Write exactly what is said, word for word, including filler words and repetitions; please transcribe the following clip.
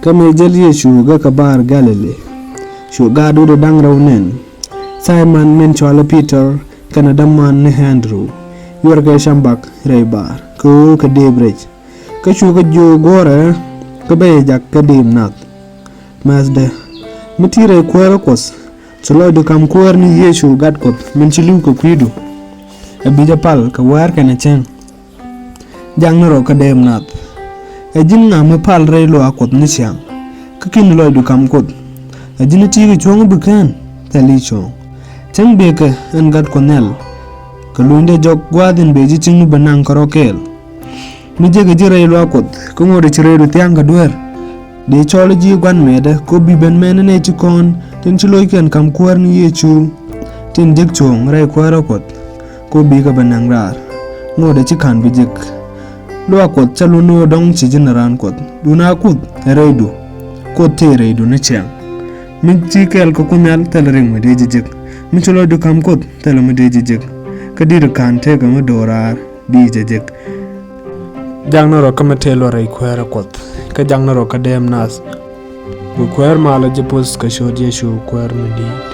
Kä mëë jäl Yecu gak kä bar Galili, cu gaat wi̱cdɛ da̱ŋ rɛw nɛn, Simon min cɔalɛ Pi̱tɛr kɛnɛ däman ni Andrew, yuɔrkɛ cambak rɛy bar kɛ ɣöö kɛ dëëp rɛc. Kä cukɛ jiök guɔ̱ɔ̱rɛ, kä bɛ jɛ jak kä dëëp nath, Mɛthdä, mi ti̱i̱ rɛy kuäärä Kuɔth, ci lɔcdu ka̱m Kuäär ni Yecu Gat Kuɔth min ci li̱w kɛ kui̱du, ɛ bi jɛ pal kɛ wäär kɛnɛ cäŋ. Jakni rɔ kä dëëp nath. Ɛ ji̱n ŋa mi pal rɛy luaak Kuɔth ni ciaŋ, kä /keni lɔcdu ka̱m Kuoth? Ɛ ji̱n ti̱i̱ kɛ cuɔ̱ŋ bi kään? Thil i̱ cuɔ̱ŋ. Cäŋ bëëkɛ, ɛn Gat Kuɔth Nhial, kɛ lunyda jɔk gua̱a̱th in bëë ji̱ cieŋni bɛ naŋ kärɔ̱ kɛɛl. Mi jekɛ ji̱ rɛy luaak Kuɔth, kä ŋotdɛ ci rɛydu thia̱a̱ŋ kɛ dueer, dëë cɔl ji̱ gua̱n mɛɛtdä, kɛ ɣöö bi ben mɛn nɛy ti kɔn tin ci lo̱ckiɛn ka̱m Kuäär ni Yecu, tin jek cuɔ̱ɔ̱ŋ rɛy kuäärä Kuɔth, kɛ ɣöö bikɛ bɛ nɛn raar. Ŋotdɛ /ci ka̱n bi jek. Luaak Kuɔth /cɛ lot ni ɣöö dɔ̱ŋ ci ji̱n ɛ raan Kuɔth. Duŋni Kuoth ɛ rɛydu, Kuoth tëë rɛydu ni ciaŋ. Mi ci kɛɛl kɛ Kuoth Nhial, thilɛ riɛk mi dee jɛ jek. Mi ci lɔcdu ka̱m Kuoth, thilɛ mi dee jɛ jek. Kä di̱t ɛ /ka̱n tekɛ mi do̱raar bi jɛ jek. Jakni rɔ kä mi tëë luɔt rɛy kuäärä Kuɔth, kä jakni rɔ kä dëëp nath. Bi kuäär malä ji̱ puɔ̱th kɛ ciöt Yecu Kuäär mi di̱i̱t.